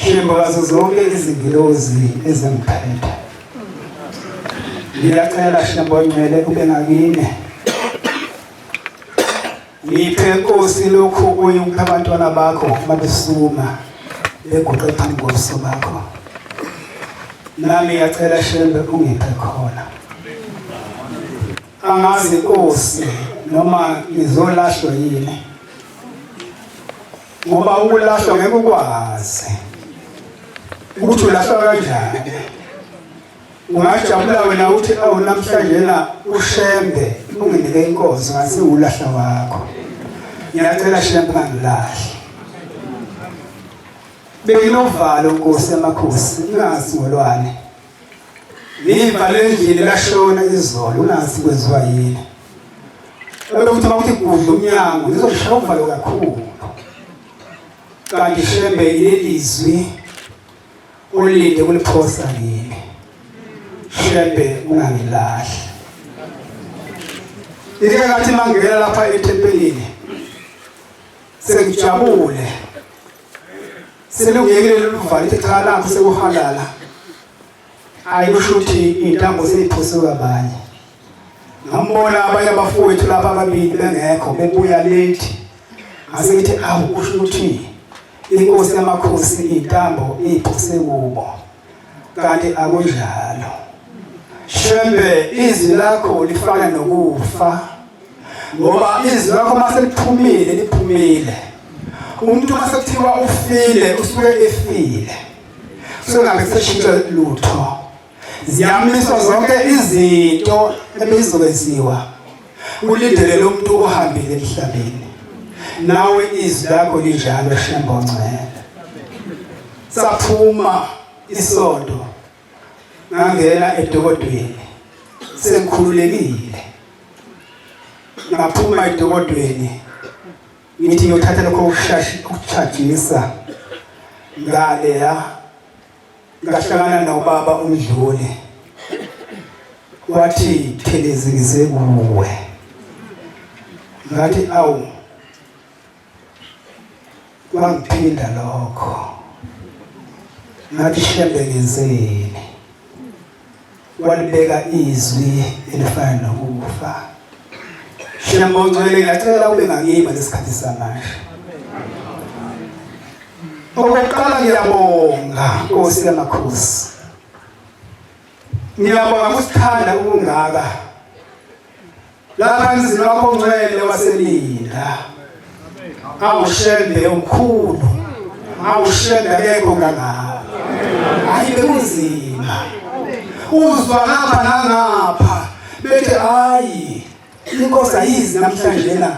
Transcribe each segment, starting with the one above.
Shembe wazo zonke izingilozi ezingiphethe. Ngiyacela Shembe ongcwele ube ngakini. Ngiphe Nkosi lokhu uyungiphe abantwana bakho uma besuma beguqe phambi kobuso bakho. Nami ngiyacela Shembe ungiphe khona. Angazi Nkosi noma ngizolahlwa yini. Ngoba ukulahlwa ngeke ukwazi ukuthi ulahlwa kanjani. Ungajabula wena uthi awu namhlanje na uShembe unginike inkonzo ngase ulahla wakho. Ngiyacela Shembe ungangilahli. Benginovalo Nkosi yamakhosi ungazi ngolwane. Ngivale endlini lashona izolo ungazi kwenziwa yini. Ebekuthi mawuthi gudla umnyango ngizoshaya uvalo kakhulu. Kanti Shembe ilelizwi ulinde kuliphosa kimi. Shembe ungangilahli. Ike ngathi mangena lapha ethempelini sengijabule selungekile lolu valo ithi cha nakho sekuhalala ayi kusho ukuthi iy'ntambo sey'phosiwe kabanye ngambona abanye abafowethu lapha ababili bengekho bebuya late ngase ngithi awu kusho ukuthi inkosi yamakhosi iy'ntambo iy'phose kubo kanti akunjalo Shembe izwi lakho lifana nokufa ngoba izwi lakho mase liphumile liphumile umuntu mase kuthiwa ufile usuke efile sengabe kuseshintsha lutho ziyamiswa zonke izinto ebezizokwenziwa ulindele lo muntu ohambile emhlabeni nawe izwi lakho linjalo Shembe ongcwele saphuma isonto ngangena edokodweni sengikhululekile ngaphuma edokodweni ngithi ngiyothatha lokho ukushajisa ngale ya ngahlangana nobaba umdluli wathi thelezi ngize kuwe ngathi awu kwangiphinda lokho ngathi shembe ngenzeni walibeka izwi elifana nokufa shembe ongcwele ngiyacela ube ngakimi lesikhathi samanje okokuqala ngiyabonga Nkosi yamakhosi ngiyabonga kusithanda ukungaka lapha emzini wakho ongcwele waselinda awushembe omkhulu awushembe akekho kangaka hayi bekunzima uzwa ngapha nangapha bethi hayi inkosi ayizi namhlanje la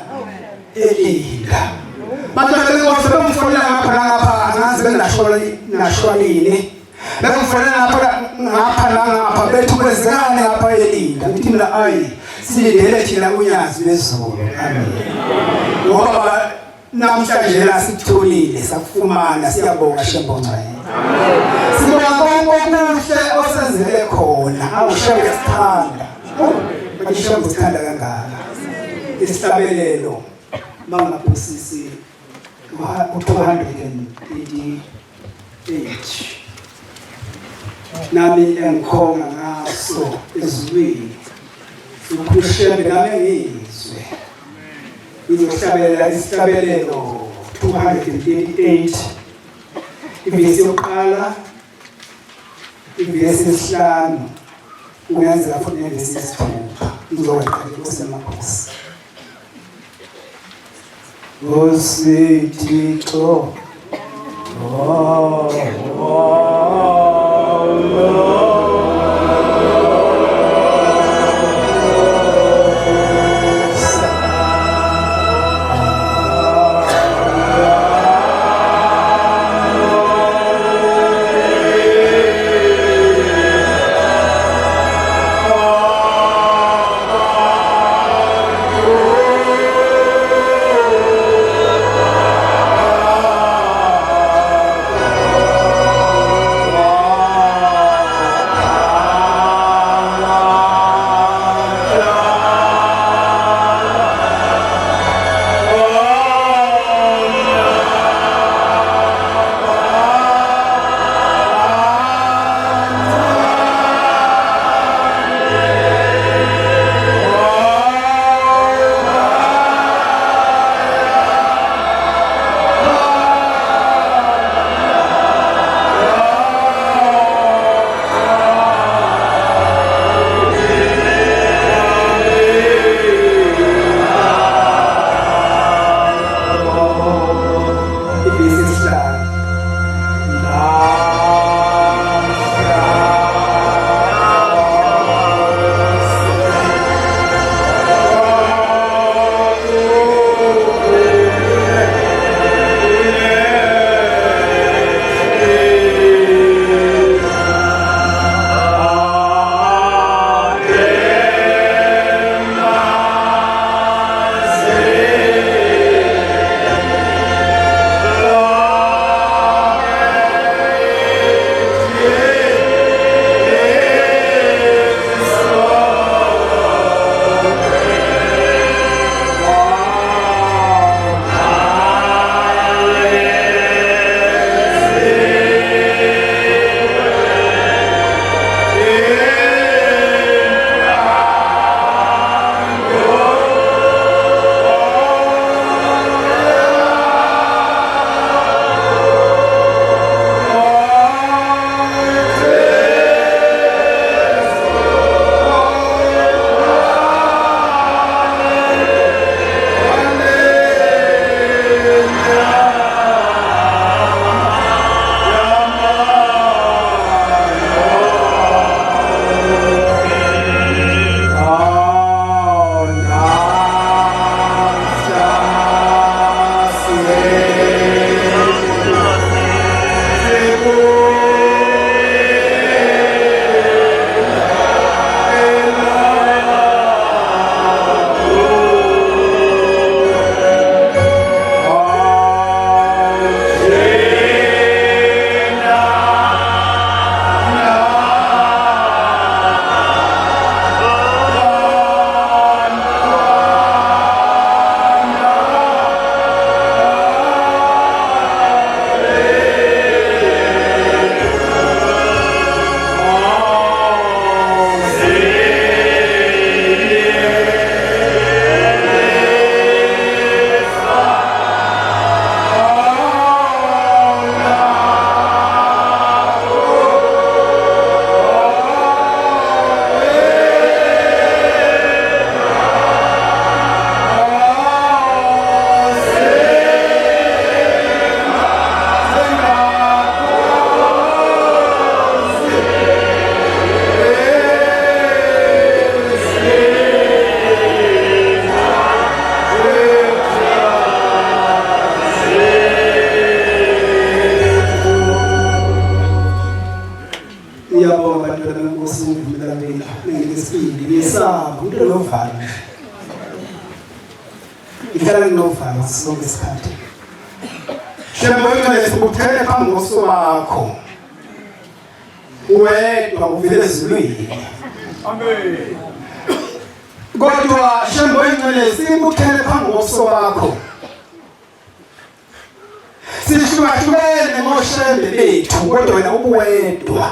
elinda bantwana benkosi bemfonela ngapha nangapha angazi bengasho nasho nini Bengifonela ngapha ngapha nangapha bethi kwenzekani ngapha elinda ngithi mina ayi silindele thina unyazi lwezulu amen ngoba namhlanje la sikutholile sakufumana siyabonga Shembe ongcwele sibonga konke okuhle osenzele khona awushembe sithanda Shembe sithanda kangaka isihlabelelo mangaphosisi u-238 nami engikhonga ngaso ezulwini ukhulushembe nami ngizwe ngizohlabelela isihlabelelo 238 ivesi yokuqala ivesi yesihlanu kungenzeka futhi nevesi yesithupha ngizokweqa inkosi yamakhosi Nkosi Thixo oh, oh, oh. Ngiyesaba umuntu onovalo nje. Ngihlala nginovalo sonke isikhathi. Shembe oyingcwele sibuthene phambi kobuso bakho. Uwedwa uvela ezulwini. Amen. Kodwa Shembe oyingcwele sibuthene phambi kobuso bakho. Sihlukahlukene ngoshembe bethu kodwa wena ubuwedwa.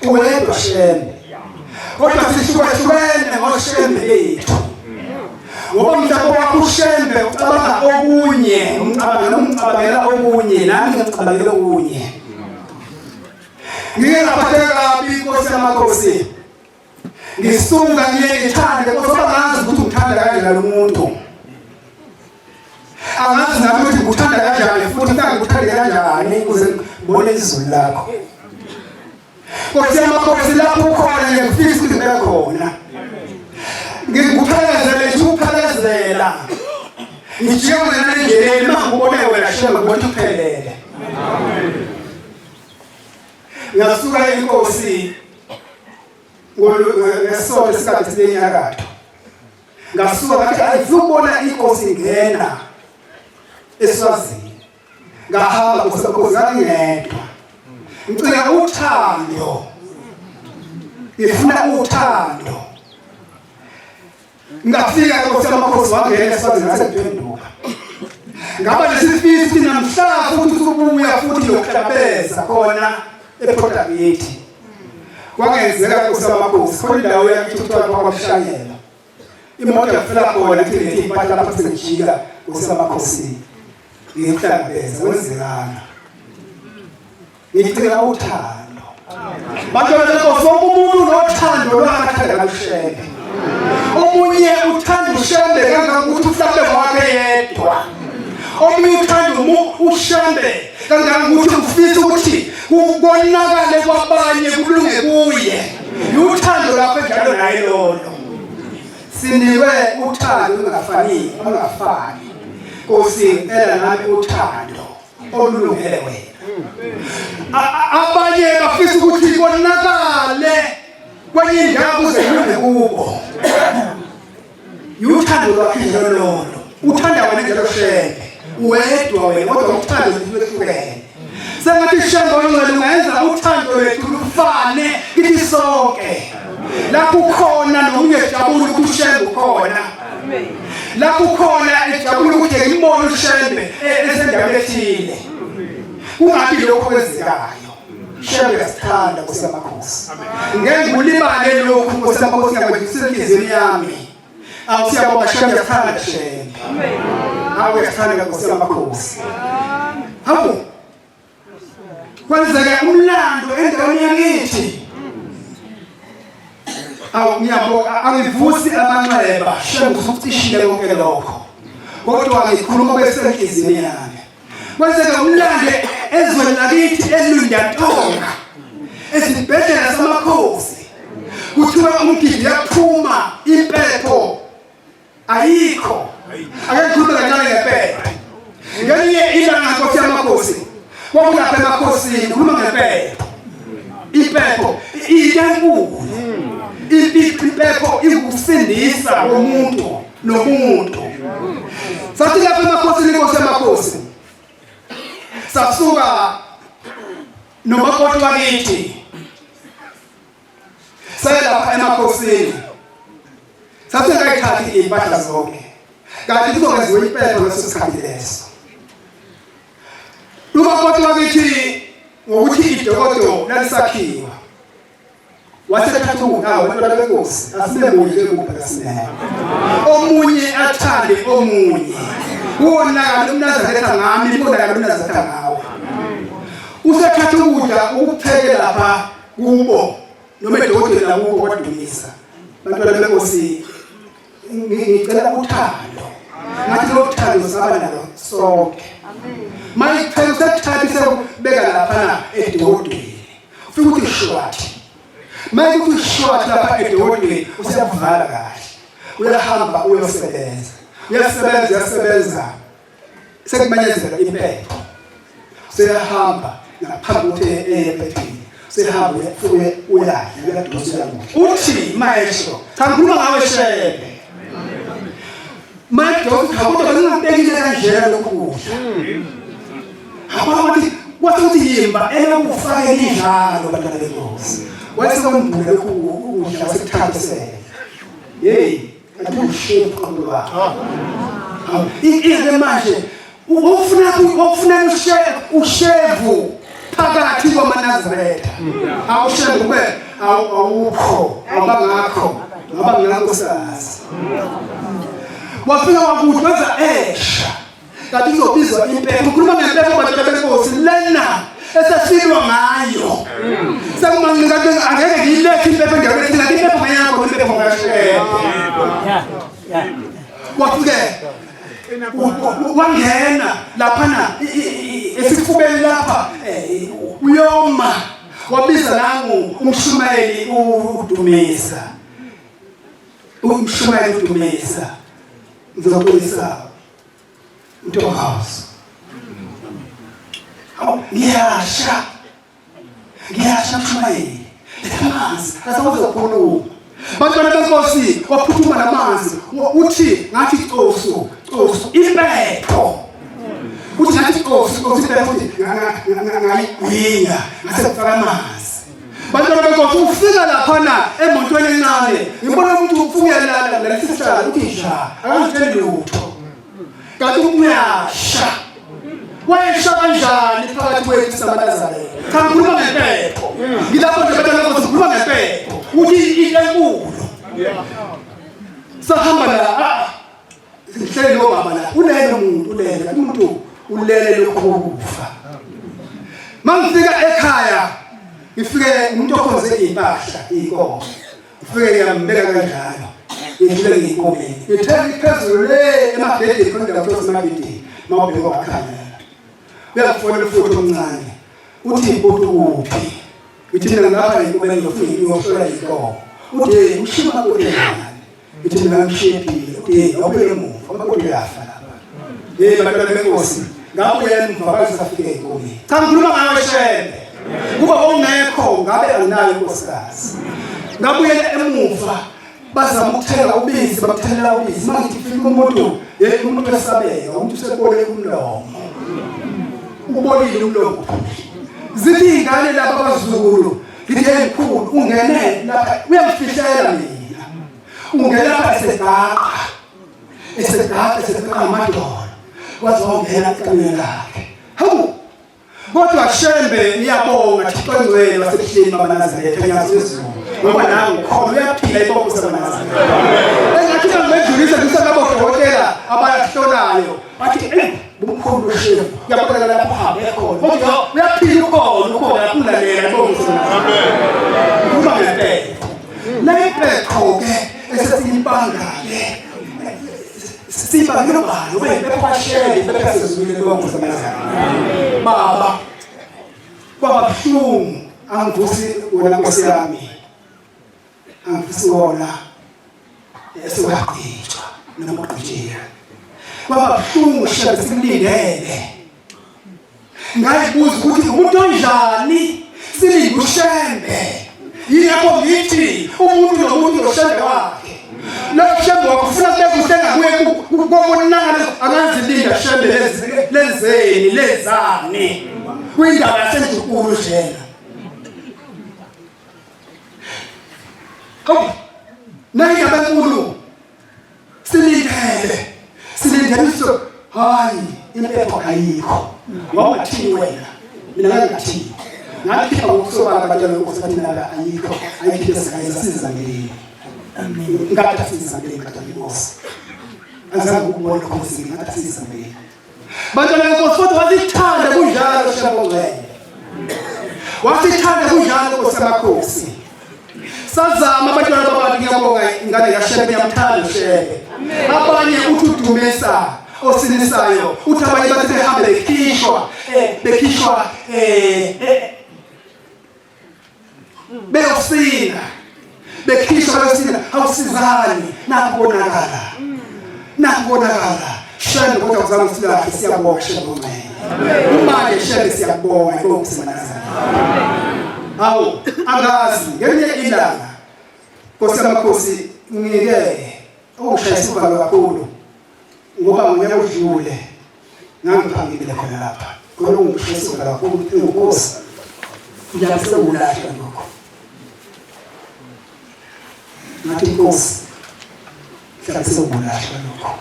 Uwedwa shembe. Kodwa sihlukahlukene ngoshembe bethu. Ngoba mhlawumbe wakho ushembe ucabanga okunye, umcabanga nomcabangela okunye, nami ngicabangela okunye. Ngike ngaphatheka kabi inkosi yamakhosi. Ngisuka ngiye ngithande kodwa bangazi ukuthi ngithanda kanjani lo muntu. Angazi nami ukuthi ngikuthanda kanjani futhi ngikuthande kanjani ukuze ngibone izulu lakho. Nkosi yamakhosi lapho ukhona ngiyakufisa ukuthi ngibe khona. Ngikuphelezele nje ukuphelezela. Ngijike wena endleleni uma ngikubone wena shembe ngibona uphelele. Ngasuka inkosi ngesonto isikhathi sinenyakatho. Ngasuka ngathi ayizubona inkosi ingena eSwazini. Ngahamba nkosi ngangingedwa. Ngicela uthando. Ngifuna uthando. Ngafika nkosi yamakhosi wangena eSwazini ngase ngiphenduka. Ngaba nesifiso ukuthi namhla futhi usubuya futhi yokuhlabeza khona ePort Kwangenzeka nkosi yamakhosi khona indawo yakithi kuthiwa kwaMshanyela. Imoto yafela khona ithi ngithi impahla lapho sengijika nkosi yamakhosi. Ngikuhlangabeza kwenzekana. Ngicela uthando. Bantwana benkosi wonke umuntu unothando lwakhe kalushembe. Omunye uthanda ushembe kangangokuthi uhlabe wakhe yedwa. Omunye uthanda ushembe kangangokuthi ufisa ukuthi konakale kwabanye kulunge kuye. Uthando lwakhe njalo naye lolo. Sinikwe uthando olungafani, olungafani. Nkosi ngicela nami uthando. Olulungele wena. Abanye bafisa ukuthi konakale kwenye indawo kuze kulunge kubo. Uthando lwakhe njalo lolo. Uthanda wena njalo shembe. Uwedwa wena kodwa uthando lwehlukene. Sengathi shembe olungcwele ungenza uthando lwethu lufane kithi sonke. Lapho ukhona nomunye ejabula ukuthi ushembe ukhona. Lapho ukhona ejabula ukuthi ngimbone ushembe esendaweni ethile. Kungabi lokho kwenzekayo. Shembe uyasithanda Nkosi yamakhosi. Ngeke ngulibale lokhu Nkosi yamakhosi ngiyakwenza enhliziyweni yami. Awu siyabonga Shembe uyathanda Shembe. Awu uyathanda Nkosi yamakhosi. Hawu. Kwenzeka umlando endaweni yakithi. Awu ngiyabonga angivusi amanxeba Shembe usucishile konke lokho. Kodwa ngikhuluma kwesenhliziyweni yami. Kwenzeka umlando ezweni lakithi eLundantonga esibhedlela samakhosi kuthiwa umgidi yaphuma impepho ayikho. Ake ngikhulume kancane ngempepho. Ngelinye ilanga nkosi yamakhosi kwakulapha emakhosini ngikhuluma ngempepho. Impepho into enkulu. Impepho ikusindisa komuntu nomuntu. Sathi lapha emakhosini inkosi yamakhosi sasuka nomakoti wakithi saya lapha emakhosini sasingayithathi iy'mpahla zonke kanti kuzokwenziwa impepho ngaleso sikhathi leso. Umakoti wakithi ngokuthi idokodo lalisakhiwa wasethatha ukudla abantwana benkosi asibe munye njengokubheka sinene omunye athande omunye wonakala umnazaretha ngami konakala umnazaretha ngawe usethatha ukudla ukupheke lapha kubo noma edokotela lakubo kwadumisa bantwana benkosi ngicela uthando ngathi lo thando saba nalo sonke manje usethatha sekubeka laphana edokodweni ufika uthi shwathi manje uthi shwathi lapha edokodweni useyakuvala kahle uyahamba uyosebenza uyasebenza uyasebenza sekumenyezela impepho seyahamba ngaphambi kokuthi eye ephethini. Sehamba uye uyadla uyadonsa uyakudla. Uthi maestro, cha ngikhuluma ngawe Shembe. Maestro cha kodwa bengingabekile kanjena lokhu kudla. Habathi kwase kuthi yimba elokufake linjalo bantwana benkosi. Wayesekwembula lokhu ukudla wasekuthabisela. Hey, kanti ushefu qobo lwakhe. Inkinga manje ufuna ushevu phakathi kwamaNazaretha. Awushevu kube awukho awubangakho ngoba nginankosikazi. Wafika wakuthi wenza esha kanti kuzobizwa impepho ukhuluma ngempepho bantu benkosi lena esesilwa ngayo sekumanqika angeke ngiyilethe impepho endaweni ethile kanti impepho ngeyakho impepho ngashela wafike wangena laphana esifubeni lapha uyoma wabiza nangu umshumayeli udumisa umshumayeli udumisa ngizoxolisa Ntokazi. Hawu ngiyasha. Ngiyasha mshumayeli. Letha amanzi asazokhuluma. Bantwana benkosi waphuthuma namanzi uthi ngathi cosu cosu impepho. Uthi ngathi cosu cosu impepho uthi ngayigwinya ngase kufaka amanzi. Bantwana benkosi ufika laphana emotweni encane ngibona umuntu ufika uyalala lesi sihlalo uthi nja akangitsheli lutho. Kanti uyasha. Wayesha kanjani phakathi kwethu samaNazaretha? Cha ngikhuluma ngempepho. Ngilapho nje bantwana benkosi ngikhuluma ngempepho. Uthi into enkulu. Sahamba la ngihleli nobaba la ulele umuntu ulele umuntu ulele lokho kokufa. Mangifika ekhaya ngifike umuntu okhonze impahla inkomo. Ngifike ngiyambeka kanjalo. Ngidlule ngiyinkomeni. Ngithe ngiphezulu le emagedeni khona indawo kuthiwa semagedeni. Mawubheka wakhangela. Uyakufonela futhi omncane. Uthi bhuti uphi? Ngithi mina ngilapha enkomeni ngifuna ngiyohlola inkomo. Uthi hey ushiya umakoti ngani? Ngithi mina ngishiyephile. Uthi hey awubuyele emuva umakoti uyafa lapha. Hey bantwana benkosi ngabuya emuva baze safike enkomeni. Cha ngikhuluma ngawe Shembe. Kuba ongekho ngabe anginayo inkosikazi. Ngabuyela emuva bazama ukuthenga ubisi bamthelela ubisi mangithi fika umuntu hey umuntu esabeka umuntu usebole umlomo ubolile umlomo zithi ingane laba abazukulu ngithi hey mkhulu ungene lapha uyangifihlela mina ungene lapha esegaqa esegaqa esegaqa amadolo waze wangena ekamelweni lakhe hawu Kodwa Shembe ngiyabonga Thixo ngcwele wasebuhleni bamaNazaretha nyazi wezulu ngoba nangu khona uyaphila ibongo samaNazaretha. Engathi ngimedlulisa ngisalabo dokotela abayahlolayo bathi eh umkhulu Shembe uyabona lapho uhambe khona kodwa uyaphila ukhona ukhona kulalela ibongo samaNazaretha. Ngikhuluma ngempela. Le mpetho ke esesiyibanga ke Siba ngilobani ube impepho kaShembe impepho yasezulwini ebongo samaNazaretha. Baba kwaba buhlungu angivusi wena Nkosi yami. Angivusi wona esewagqitshwa noma ugqitshiwe. Kwaba buhlungu Shembe sikulindele. Ngayibuza ukuthi umuntu onjani silinde uShembe. Yingakho ngithi umuntu nomuntu noShembe wakhe. Lo Shembe wakho ufuna kube kuhle ngakuye komonakalo angazilinda Shembe lenzeni lenzani. Kwindaba yaseNdlunkulu njena. Hawu nayi indaba enkulu. Silindele. Silindele iso. Hayi, impepho ayikho. Wawungathini wena? Mina ngangingathini. Ngakhipha ngokusobala batshela inkosi bathi mina ayikho. Ayikho into esingayenza sizamile. Amen. Ngathi sizamile ngathi inkosi. Azange ukubona inkosi ngathi sizamile. Bantwana benkosi kodwa wasithanda kunjalo Shembe. Wasithanda kunjalo Nkosi yamakhosi. Sazama abantwana babantu ngiyabonga ingane kaShembe ngiyamthanda uShembe. Abanye uthi udumisa osinisayo uthi abanye bathi behambe bekhishwa bekhishwa beyosina bekhishwa bayosina awusizani nakubonakala nakubonakala Shembe kodwa uzama usilahle siyabonga Shembe ongcwele umanje Shembe siyakubonga inkosi manazaretha. Hawu, angazi ngelinye ilanga Nkosi yamakhosi ngike okushayisa uvalo kakhulu ngoba ngonyaka odlule ngangiphangile khona lapha khona ungishayisa uvalo kakhulu inkosi ngiyasekulahla lokho ngathi inkosi mhlawumbe sekulahlwa lokho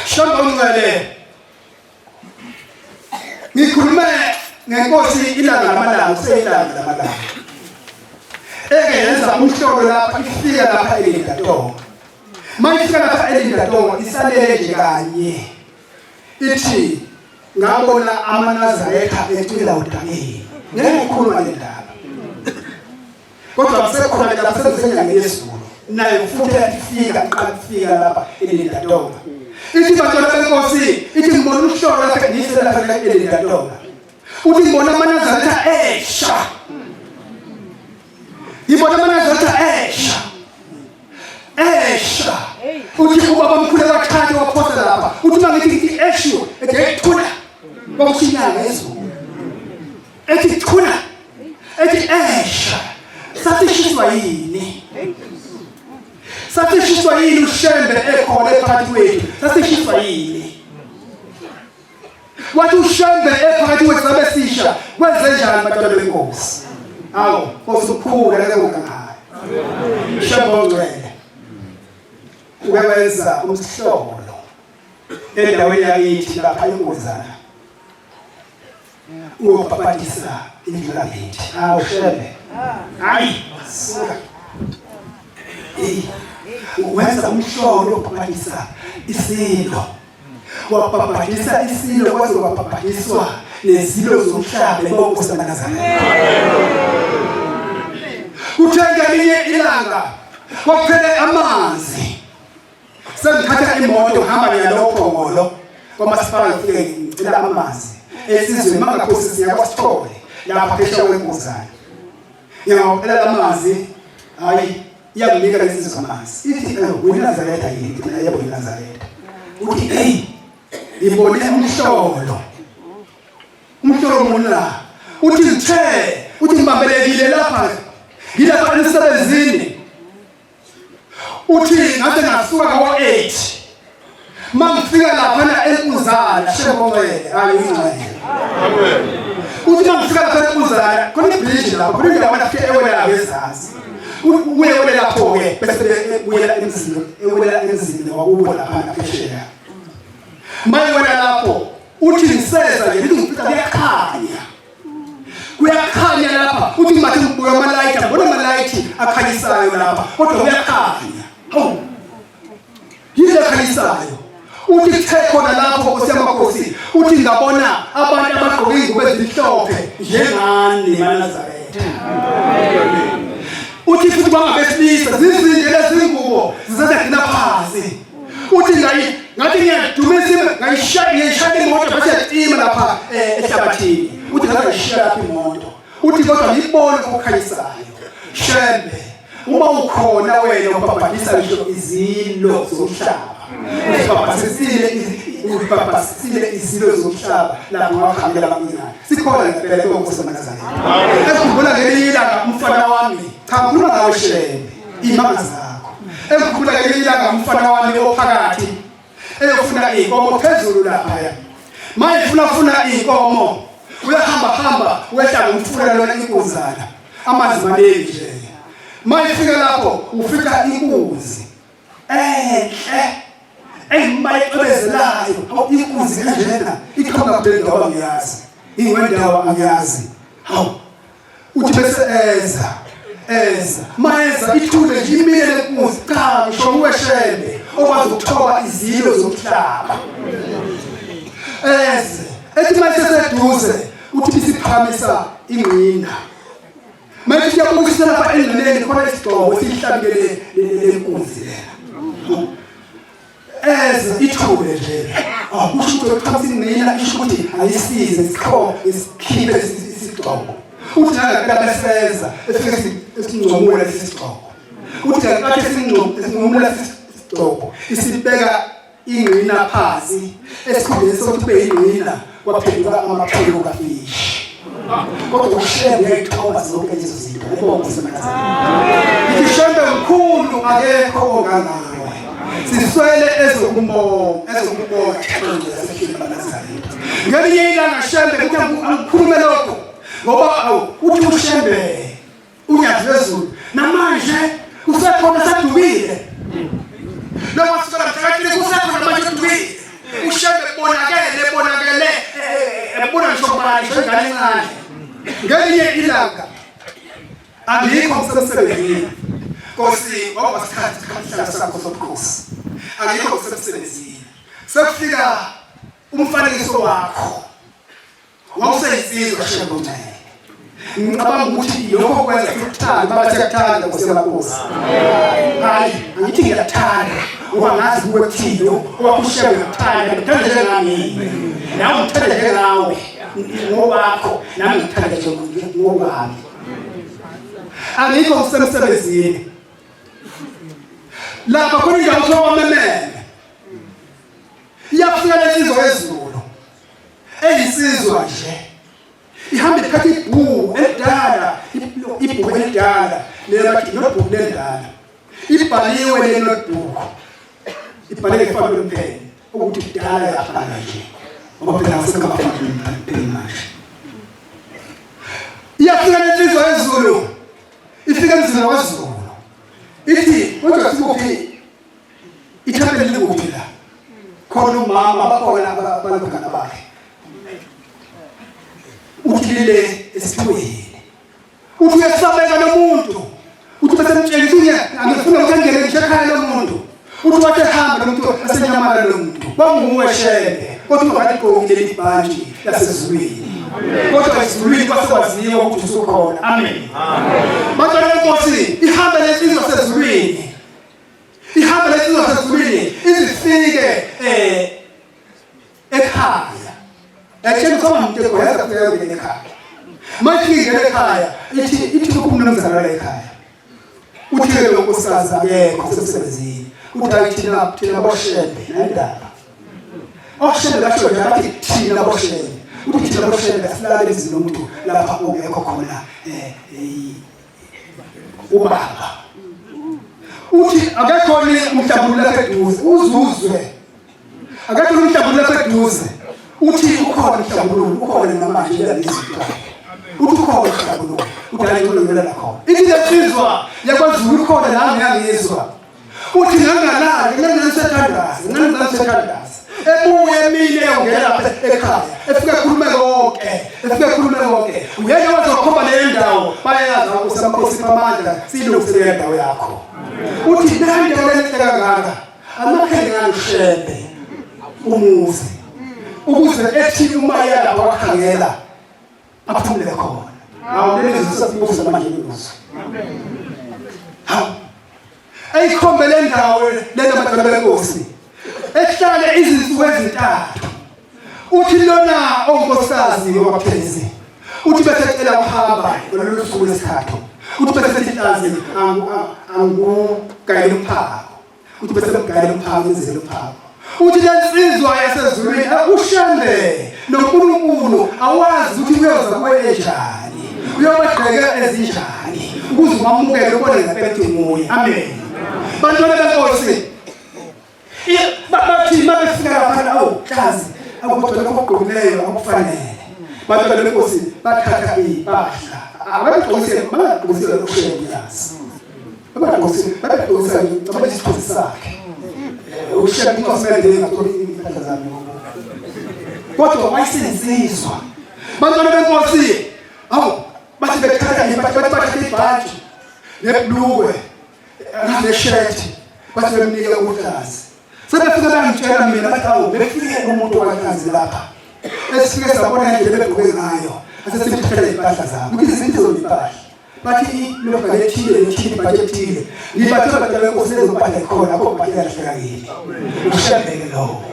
Shamba ongcwele Ngikhulume ngenkosi ilanga lamalanga kuseyilanga lamalanga. Eke yenza umhlolo lapha ifika lapha elindatonga. Mayifika lapha elindatonga isalele nje kanye. Ithi ngabona amaNazaretha ecwila udameni. Ngeke ngikhuluma le ndaba. Kodwa kusekhona lapha sezisenyangeni yezulu. Nayo futhi ifika iqala kufika lapha elindatonga. Ithi bantwana benkosi, ithi ngibona umhlolo lapha ngiyise lapha elindatonga. Uthi ngibona amaNazaretha esha. Ngibona amaNazaretha esha. Esha. Uthi ubaba mkhulu wathatha waphosa lapha. Uthi mangithi ngithi eshiwe, ethi thula. Kwakushinyanga ezulu. Ethi thula. Ethi esha. Sathi shiswa yini? Sathi shiswa yini uShembe ekhona ephakathi kwethu? Sathi shiswa yini? Wathi uShembe ephakathi kwethu sabe sisha kwenze njani bantwana benkosi? Awu, Nkosi ukhula ngeke ungangayo. Shembe ongcwele. Uke wenza umhlolo endaweni yakithi lapha inkuzana. Uyobhabhadisa indlu kaBethi. Hawu Shembe. Hayi, suka. Hey, wenza umhlolo ubhabhadisa isilo. Wabhabhadisa isilo kwaze kwabhabhadiswa nezilo zomhlaba bonke saMaNazaretha. Kuthe ngelinye ilanga kwaphele amanzi. Sengithatha imoto ngihamba ngiyalophongolo kwamasipala ngifike ngicela amanzi esizweni mangakhosi siyakwasithole lapha phesheya kwenkuzana. Ngiyawacela amanzi hayi iyanginika lezi amanzi ithi uyiNazaretha yini mina yebo yiNazaretha uthi hey ngibone umhlolo umhlolo muni la uthi ngithe uthi ngibambelekile lapha ngilapha emsebenzini uthi ngaze ngasuka ngo-8 mangifika laphana enkuzana shemongcwele hayi ingcwele uthi mangifika laphana enkuzana khona ibridge lapho khona indawo afike ewela ngezansi uye wele lapho-ke bese ebuyela emzini ewela emzini wakubo laphana phesheya mayiwela lapho uthi ngiseza nje ngithi ngifika kuyakhanya Kuyakhanya lapha. Uthi ngibathe ngibuka amalayithi, angibona amalayithi akhanyisayo lapha, kodwa kuyakhanya. Hawu. Yini ekhanyisayo? Uthi kuthe khona lapho Nkosi yamakhosi, uthi ngabona abantu abagqoke ingubo ezimhlophe njengani maNazaretha. Uthi futhi bangabesilisa zizinde lezi ngubo zizazagcina phansi. Uthi ngayi ngathi ngiyadumisa ngayishaya ngiyishaya imoto bese yacima lapha eh, ehlabathini. Uthi ngaze ngayishiya lapha imoto. Uthi kodwa ngibone okukhanyisayo. Shembe uma ukhona wena ubhabhadisa ngisho izilo zomhlaba. Ubhabhadisile ubhabhadisile izilo zomhlaba lapho wahambela abancane. Sikhona ngempela inkosi yamaNazaretha. Ekhumbula ngelinye ilanga umfana wami, cha ngikhuluma ngawe Shembe, imanga zakho. Engikhumbula ngelinye ilanga umfana wami ophakathi eyofuna inkomo phezulu laphaya. Mayifuna funa inkomo uyahamba hamba wehla ngomfula lona inkunzana amanzi maningi nje. Mayifika lapho ufika inkunzi enhle eyimali ecwebezelayo hawu inkunzi kanjena iqhamuka kule ndawo angiyazi ingwendawo angiyazi hawu uthi bese eza eza mayeza ithule nje imile lenkunzi cha ngisho uweshembe okwazi ukuthoba izilo zomhlaba eze ethi mayiseseduze uthi bisiphakamisa ingqina Manje siyabukisa lapha endleleni khona isigxobo esihlabikele lenkunzi lena. Eze ithule nje. Akusho ukuthi uqhamisa ingqina isho ukuthi ayisize isiqhobo isikhiphe isigxobo. Uthi nangempela beseza efike esincomula isigxobo. Uthi ngenkathi esincomula isigxobo isibeka ingqina phansi esikhundleni sokuthi kube yingqina kwaphenduka amaphiko kafishi. Kodwa uShembe uyayithoba zonke lezo zinto. Ubongo seMaNazaretha. Ngithi Shembe mkhulu akekho ongangawe. Siswele ezokumbonga, ezokubonga thembe yasehleli maNazaretha. Ngelinye ilanga Shembe kuthi angikhulume lokho ngoba awu uthi uShembe uNyazi lwezulu namanje kusekhona sadukile. Noma sukela mhlakathile kusekhona manje odukile. uShembe bonakele bonakele ebona ngisho kubani ngisho ingane encane ngelinye ilanga angikho ngisemsebenzini Nkosi ngoba sikhathi sikhathi sakho sobukhosi angikho ngisemsebenzini sekufika umfanekiso wakho Wawuseyinsizwa Shembe uNcele. Ngicabanga ukuthi lokho kwenza ukuthanda bathi kuyakuthanda Nkosi yamakhosi. Hayi, angithi ngiyakuthanda ngoba ngazi kuwe kuthini owakho uShembe ngiyakuthanda ngikuthanda njengami. Nawe ngithanda njengawe ngowakho nami ngikuthanda njengokwami. Angikho ngisemsebenzini. Lapha khona indawo kuthiwa kwamememe. Iyafika lensizwa yezulu. Eyinsizwa nje ihamba iphethe ibhuku elidala, ibhuku elidala lebathi notebook lendala ibhaliwe le notebook ibhaleke ifakwe umpheni ukuthi kudala yabhalwa nje ngoba phela asekho abafaki umpheni manje. Iyafika lensizwa yezulu ifika emzini waZulu ithi kodwa sikuphi ithempeli likuphi la khona umama bakhona abalokana bakhe uthi lile esithuweni uthi uyesabeka lomuntu uthi bese mtshela uthi angifuna ukuthi angene ngisho ekhaya lomuntu uthi wathi ehamba lo muntu asenyamala lo muntu kwanguwe shembe kodwa ungaligqoki leli bhantshi lasezulwini kodwa ezulwini kwase kwaziwa ukuthi usukhona amen bantwana benkosi ihambe lensizwa sezulwini Ihambe lensizwa sezulwini izifike eh ekhaya. Etshela ukuthi umuntu egoyeza kufika yongena ekhaya. Manje ingena ekhaya ithi ithi kumnumzana la ekhaya. Uthi ke lo nkosikazi akekho usemsebenzini. Uthi hayi thina thina boshembe nendaba. Oshembe basho nje bathi thina boshembe. Uthi thina boshembe asilale emzini womuntu lapha ongekho khona eh ubaba uthi akekho ni umhlambululo lapha eduze uzuzwe akekho umhlambululo lapha eduze uthi ukhona umhlambululo ukhona namanje uyalizwa uthi ukhona umhlambululo uthi hayi ngicela ngiyolala khona ithi lensizwa yakwaZulu ukhona la ngiyangizwa uthi ngangalali ngangisethandaza ngangisethandaza ebuye emini eyongena lapha ekhaya efike ekhulume konke efike ekhulume konke uyena wazokhomba le ndawo bayayazi ukuthi amakhosi amandla silungisele le ndawo yakho uthi le ndawo lenhle kangaka amakhele ngani ushembe umuzi ukuze ethi uma yalapha wakhangela aphumule khona hawu leli zwi sesibuza manje lelizwi hawu ayikhombe le ndawo lena bantwana benkosi ehlale izinsuku ezintathu uthi lona onkosikazi wakwaphezi uthi bese cela ukuhamba ngololu suku lwesithathu uthi bese sethi inhlanzi angugayela umphako uthi bese mgayela umphako enzele umphako uthi lensizwa yasezulwini ushembe noNkulunkulu awazi ukuthi uyoza kuwe enjani uyobagqeke ezinjani ukuze umamukele ubone ngempela ukuthi nguye amen bantwana benkosi bathi uma befika laphana awu hlazi akukodwa lokho okugqokileyo akufanele bantwana benkosi bathatha iy'mpahla ababegqokise bangagqokisela ushembe yazi Babegqokisa babegqokisa ngicabanga isithunzi sakhe. Ushembe inkosi mele ngatholi impahla zami. Kodwa wayesensizwa. Bantwana benkosi awu bathi bethatha impahla bathi bathatha ibhantshi nebhlukwe neshirt bathi bemnike uhlazi. Sebefike bangitshela mina bathi awu befike umuntu wakwahlazi lapha. Esifike sabona indlela ebegqoke ngayo. Asesithethele impahla zabo. Ukuthi izinto zompahla. Bathi lokhu lethile lethile ibhathi ethile. Ngibathe abantu benkosi lezo mpahla ikhona akho mpahla yalahleka kimi. Ushembe ke lowo.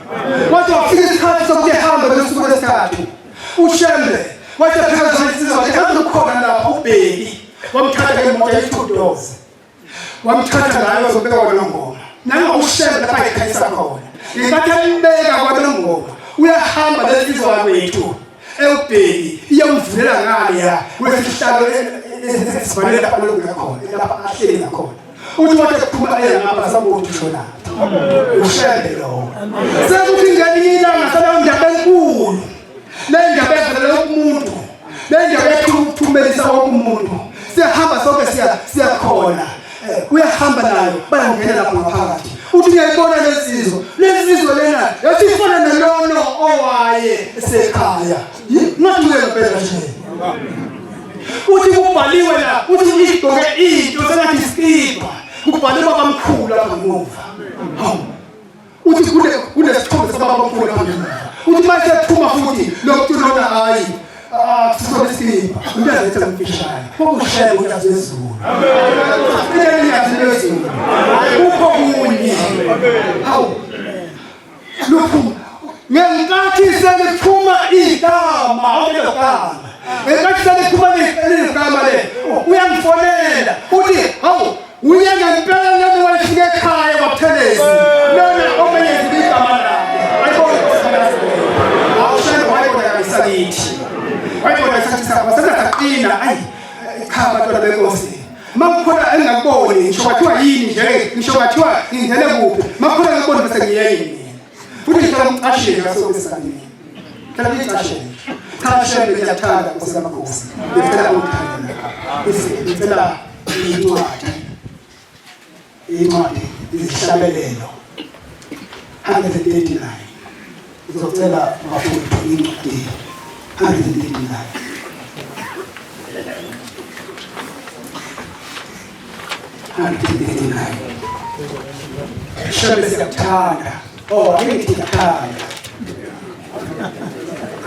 Wathi wafika isikhathi sokuthi ehambe ngosuku lwesithathu. Ushembe wathi afika zona wathi hamba ukhona lapha ubheki. Wamthatha ke imoto ayi-two doors. Wamthatha ngayo wazobeka kwanongoma. Nango ushembe lapha ekhanyisa khona. Ngenkathi embeka kwanongoma uyahamba lensizwa kwethu. ewubheki iyomvulela ngale ya kwesihlalo esivalele lapha lokungakhona lapha ahleli ngakhona. Uthi wathi kuphuma eya ngapha sabuthi ushonaphi. Ushembe lowo. Sekuthi ngelinye ilanga saleyo ndaba enkulu. Le ndaba evelela kumuntu. Le ndaba ethumelisa wonke umuntu. Siyahamba sonke siya siyakhona. Uyahamba nayo bayangena lapho ngaphakathi. Uthi ngiyayibona lensizwa. Lensizwa lena yathi ifana nalono owaye esekhaya. Ngathi uyempela nje. Uthi kubhaliwe la, uthi igqoke into sengathi isikibha. Kubhalwe babamkhulu lapha ngemuva. Hawu. Uthi kune kunesithombe sababamkhulu lapha ngemuva. Uthi mase phuma futhi lo mntu lona hayi akusona isikibha. Into ezethe mfishane. Kwakushaya unyazi lwezulu. Amen. Unyazi lwezulu. Akukho kunye. Hawu. Luphuma ngenkathi seliphuma igama awulelo gama ngenkathi seliphuma leli gama le uyangifonela uthi hawu uye ngempela lena wayefika ekhaya kwaButhelezi lona omenye igama lakhe ayibona awushele wayibona kithi wayibona isathi sakho sesaqina ayi cha bantwana benkosi makukhona engakuboni ngisho kwathiwa yini nje ngisho kwathiwa ngingene kuphi makukhona engakuboni bese ngiyeyini mina futhi ngihlala ngicashile ngaso esikhathini ngihlala ngicashile cha shembe ngiyathanda nkosi yamakhosi ngicela ungithande ngicela incwadi incwadi izihlabelelo 139 ngizocela bafowethu incwadi 139 Shembe siyakuthanda. Oh, ake ngithi ngiyakuthanda.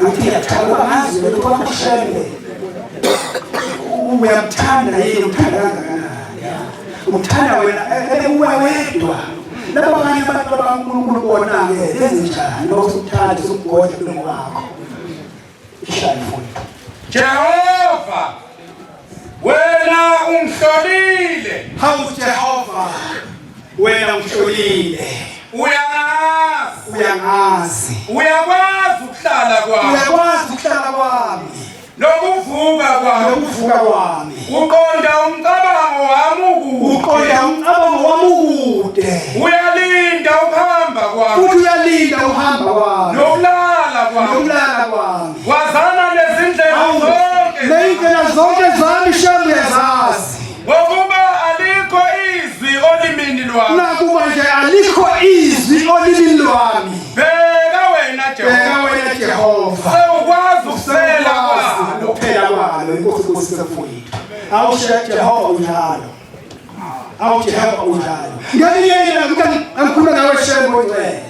Angithi ngiyakuthanda ngoba ngazi wena kwakho Shembe. Uyamthanda yini umthanda kangakanani? Umthanda wena ebe uwe wedwa. Laba abanye abantu bakaNkulunkulu bona-ke benze njani uma usumthanda usumgodla umlomo wakho? Ishaye mfowethu. Jehova wena ungihlolile. Hawu Jehova wena ungihlolile. Uyangazi. Uyangazi. Uyakwazi ukuhlala kwami. Uyakwazi ukuhlala kwami. Nokuvuka kwami. Nokuvuka kwami. Uqonda umcabango wami ukude. Uqonda umcabango wami ukude. Uyalinda ukuhamba kwami. Futhi uyalinda uhamba kwami. Nokulala kwami. Nokulala kwami. Wazana nezindlela zonke. Nezindlela zonke zami shame uyazazi. Ngokuba alikho izwi olimini lwami. Nakuba nje alikho izwi olimini lwami. Bheka wena Jehova. Bheka wena Jehova. Sewukwazi ukuphela kwalo. Ukuphela kwalo inkosi inkosi sefuyile. Awushe Jehova unjalo. Awu Jehova unjalo. Ngelinye ilanga ukuthi angikhuluma nawe Shembe ongcwele.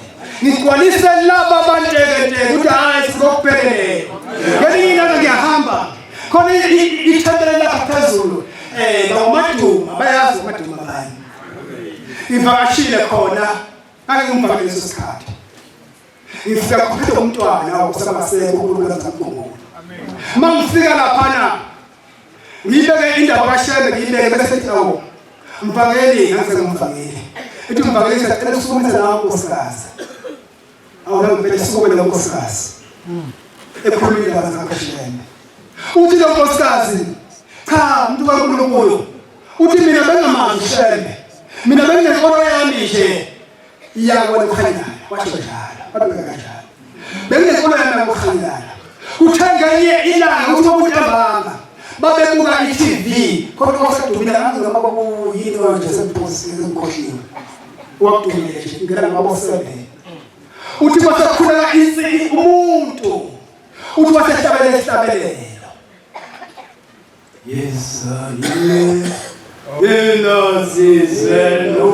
Ngigcwalise laba abantekenteke ukuthi hayi sikokubhekelela. Ngelinye ilanga ngiyahamba. Khona ithempeli lapha phezulu. Eh bawamaduma bayazi umaduma bani. Ngivakashile khona ngake ngimvakele leso sikhathi. Ngifika kuphethe umntwana wakusamaseko uNkulunkulu azamkhumbula. Uma ngifika laphana ngiyibeke indaba kaShembe ngiyibeke bese ethi awu mvangeli ngase ngumvangeli. Ethi umvangeli siyacela usukumise la nkosikazi. Awu ngempela sukume la nkosikazi. Ekhuluma indaba zakaShembe. Uthi lo nkosikazi cha umuntu kaNkulunkulu uthi mina bengamazi uShembe. Mina benginenkolo yami nje iyakubona ukukhanyayo washo njalo wabeka kanjalo benginenkolo yami yakukhanyayo kuthe ngenye ilanga ukuthi kwakuntambama babebuka i-TV khona osedumile angazi noma kwakuyini manje sengikhohliwe wakudumile nje ngena ngabosebhe uthi kwasekhuleka umuntu uthi wasehlabele isihlabelelo Yesayile inazizenu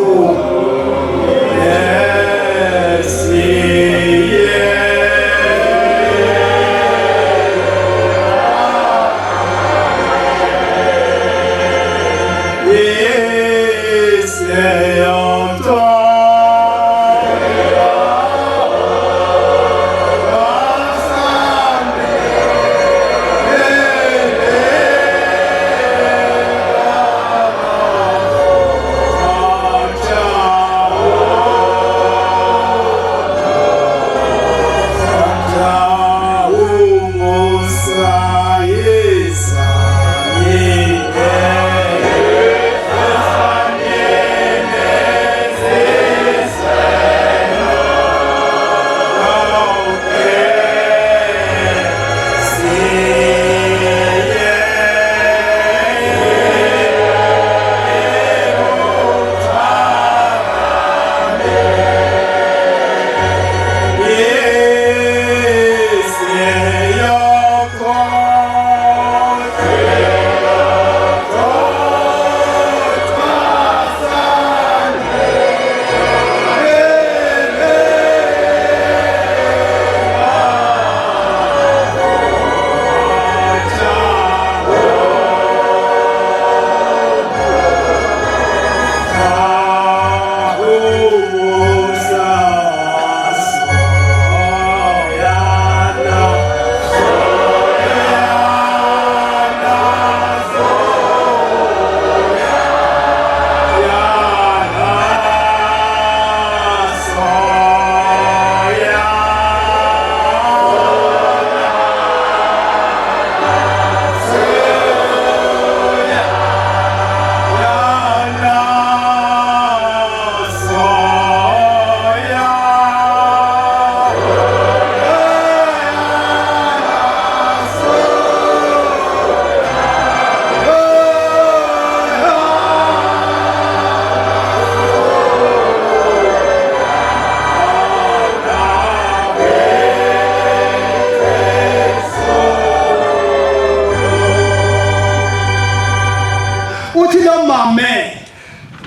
mame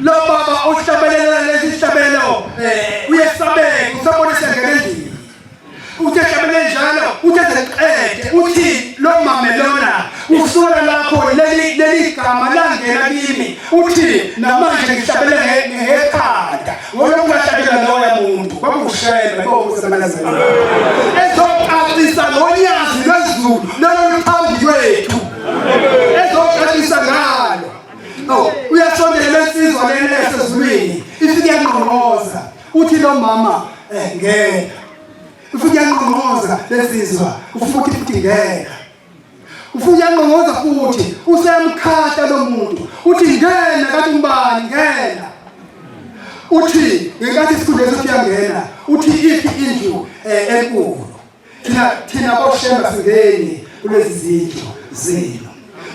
lo baba ohlabelela lesi sihlabelelo uyesabeka usabona sengena endlini. Uthe hlabele njalo, uthe seqede, uthi lo mame lona usuka lapho leli gama langena kimi, uthi namanje ngihlabele ngekhanda ngolokhu ngahlabela loya muntu kwakushembe bokusebenza ezocacisa ngonyazi lwezulu lolo luphambi kwethu ezocacisa ngalo. Oh, uyasondela lensizwa lena yasezulwini ifike yanqonqoza, uthi lo mama ngena. Ufike yanqonqoza lensizwa, ufuthi futhi ngena. Ufike yanqonqoza futhi useyamkhahla lo muntu, uthi ngena kathi ngubani ngena. Uthi ngenkathi isikhundla sokuthi uyangena, uthi iphi indlu enkulu. Thina boshemba singeni kulezi zindlu zenu.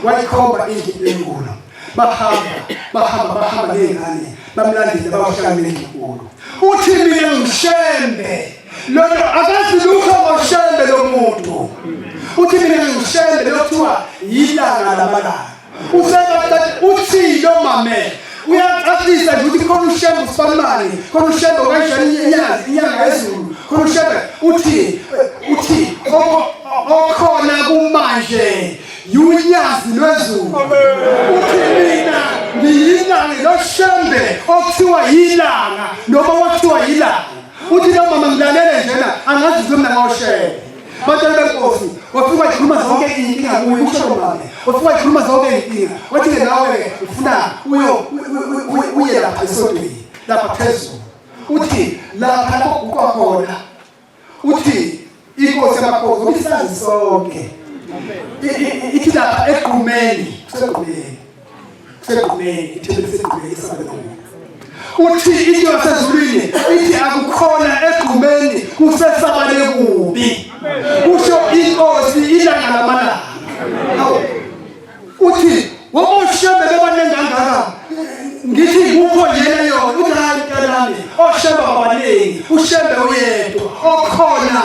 Wayikhomba indlu enkulu. Bahamba ney'ngane bamlandele bayohlala endlu enkulu. Uthi mina ngishembe lona akazi lutho ngoshembe lo muntu. Uthi mina ngishembe lokuthiwa yilanga lamalanga. Uthi lo mame uyacacisa nje ukuthi khona ushembe usibanibani, khona ushembe kanjani inyanga yezulu, khona ushembe uthi okhona kumanje yunyazi lwezulu. Uthi mina ngiyilanga loshembe okuthiwa yilanga noma okuthiwa yilanga. Uthi lo mama ngilalele njena angazi ukuthi mina ngoshembe. Bantwana benkosi wafika wayikhuluma zonke iy'nkinga kuye, usho lo mame wafika wayikhuluma zonke iy'nkinga, wathi-ke nawe-ke ufuna uye lapha esontweni lapha phezulu, uthi lapha lapho kuguqwa khona, uthi inkosi yamakhosi ngoba isazi sonke ithi lapha egqumeni, kusegqumeni, kusegqumeni, ithempeli lisegqumeni isabelo muntu. Uthi into yasezulwini ithi akukhona egqumeni kusesabane kubi, kusho inkosi ilanga lamalanga. Uthi woboshembe bebaningi kangaka, ngithi kukho yena yona. Uthi hayi mntanami, oshembe babaningi, ushembe uyedwa okhona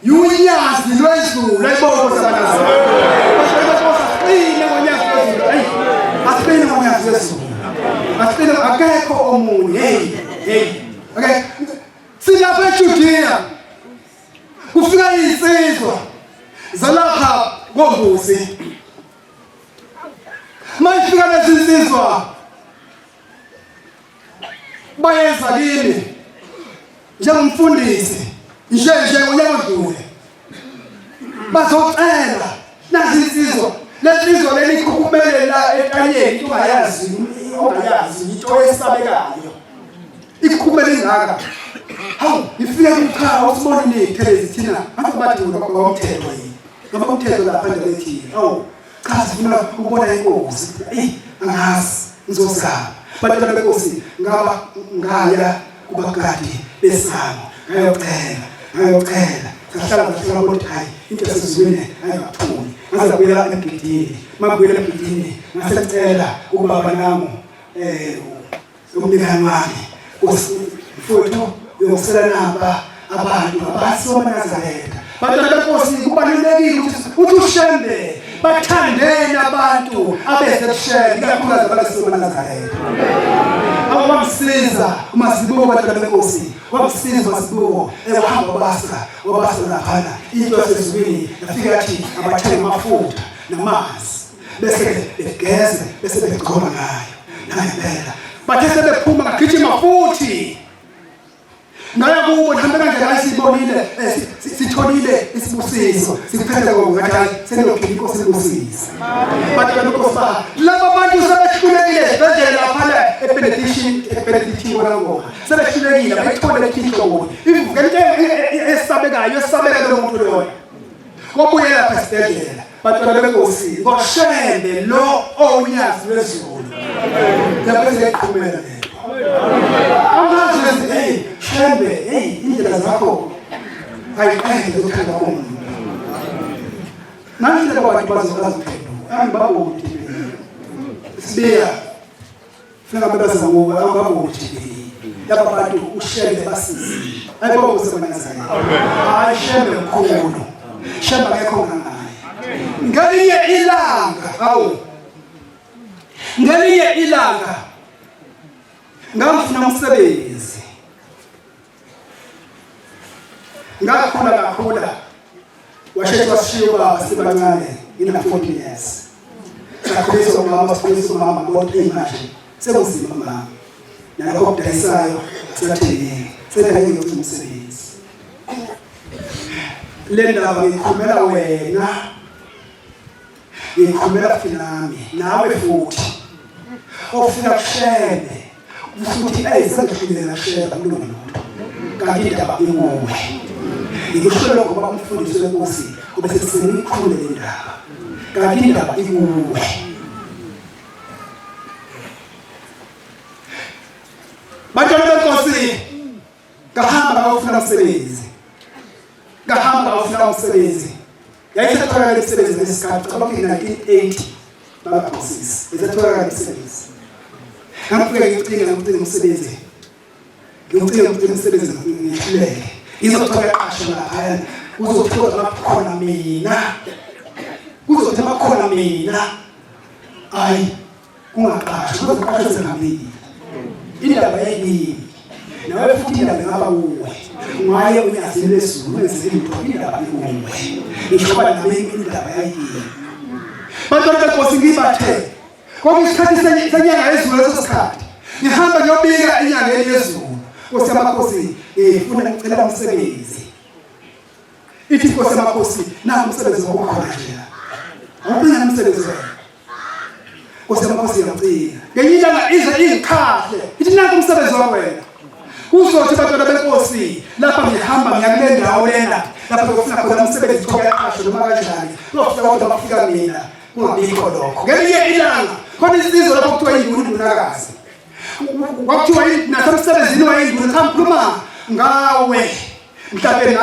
yunyazi lwezulu. Ayibongo sabanazi asiqine ngonyazi lwezulu, ayi asiqine ngonyazi lwezulu, asiqine, akekho omunye. Hey hey, okay, silapha eJudea kufika insizwa zalapha kombuzi. Mayifika lezi insizwa bayeza kimi njengomfundisi nje nje ngonyaka odlule bazocela nazi insizwa lensizwa leli ikhukhumele la entanyeni into ongayazi ongayazi into esabekayo ikhukhumele ingaka. Hawu ifike kumcha usibone ney'thelezi thina ngathi bathi ngomthetho yini ngoba umthetho lapha endaweni ethile. Hawu cha sifuna ukubona inkosi, eyi angazi ngizozama. Bantwana benkosi ngaba ngaya kubagadi besango ngayocela ngahlala ngahlala kodwa hayi into yasezulwini ayingaphumi. Ngaze ngabuyela emgidini, mabuyela emgidini ngasecela ubaba nangu umnikani wami mfowethu uyosela naba abantu abasi bamaNazaretha. Bantwana benkosi kubalulekile ukuthi ushembe bathandene abantu abeze kushembe, ikakhulukazi abase bamaNazaretha. Wamsiza uMazibuko bantwana benkosi, wamsiza uMazibuko ewahamba wabasa laphana into yasezulwini yafika yathi abathenge amafutha namanzi bese begeze bese begcoba ngayo. Nangempela bathe sebephuma ngagijima futhi ngaya kubo, nihambe kanjani? Hayi sibonile, sitholile isibusiso, sikuphethe konke. Ngathi hayi seniyophila inkosi ibusise. Bantu benkosi ba laba bantu sebehlulekile esibhedlela laphana eBenediction, eBenediction kwanangoma sebehlulekile bayithole inhlobo ivuke into esabekayo esabeka lo muntu loyo. Wabuyela lapha esibhedlela bantwana benkosi ngoshembe lo owunyazi lwezulu yabese eqhumela lento angazi lezi. Hey shembe, hey indlela zakho ayiqede ukuthanda umuntu. Nanti labo bantu bazophenduka angibaboni sibiya funeka bebaza ngoba angibaboni laba bantu ushembe basize. Ayibonga usebenzayo. Hayi shembe mkhulu, shembe akekho ngangaye. Ngelinye ilanga hawu Ngelinye ilanga ngangifuna umsebenzi, ngakhula kakhula, washeshe washiya ubaba sibancane, ngina 14 years. Sakhuliswa umama, sikhuliswa umama kodwa manje sekunzima mama, nalokho okudayisayo akusathengeki, sengeke ngiyocima umsebenzi. Le ndaba ngikhulumela wena, ngikhulumela futhi nami, nawe futhi ofika kushembe futhi eyi sengihluleka kushembe akulungi lutho, kanti indaba ikuwe. Ngikusho lokho ngoba umfundisi wenkosi ubese seniyikhulumile le ndaba, kanti indaba ikuwe. Bantwana benkosi, ngahamba ngayofuna umsebenzi, ngahamba ngayofuna umsebenzi. Yayisatholakala imisebenzi ngesikhathi, cabanga 1980 bangaphosisi, isatholakala imisebenzi. Ngafika ngicinga ngicinga umsebenzi, ngicinga ngicinga umsebenzi, ngihluleke. Ngizothola qasho laphaya, kuzothiwa makukhona mina, kuzothiwa makukhona mina, ayi kungaqashwa, kuzoqashwa sengihambile. Indaba yayikimi nawe futhi indaba ingaba kuwe, ungaye unyazini lwezulu wenze into, indaba ikuwe. Ngisho kuba nami indaba yayikimi. Bantwana benkosi, ngibathe kwakuyisikhathi senyanga yezulu leso sikhathi, ngihamba ngiyobika enyangeni yezulu, Nkosi yamakhosi, ngifuna ngicela umsebenzi. Ithi Nkosi yamakhosi, naku umsebenzi wakho khona nje, awucinga umsebenzi wena. Nkosi yamakhosi, iyacinga ngenye ilanga ize ingikhahle, ithi naku umsebenzi wakho wena. Kuzothi bantwana benkosi, lapha ngihamba ngiya kule ndawo lena lapho ngiyofuna khona umsebenzi, kuthiwa kuyaqashwa noma kanjani, kuyofika kodwa bafika mina kungabikho lokho. Ngelinye ilanga khona insizwa lapho kuthiwa induna, indunakazi kwakuthiwa nasemsebenzini wayinduna, cha ngikhuluma ngawe mhlawumbe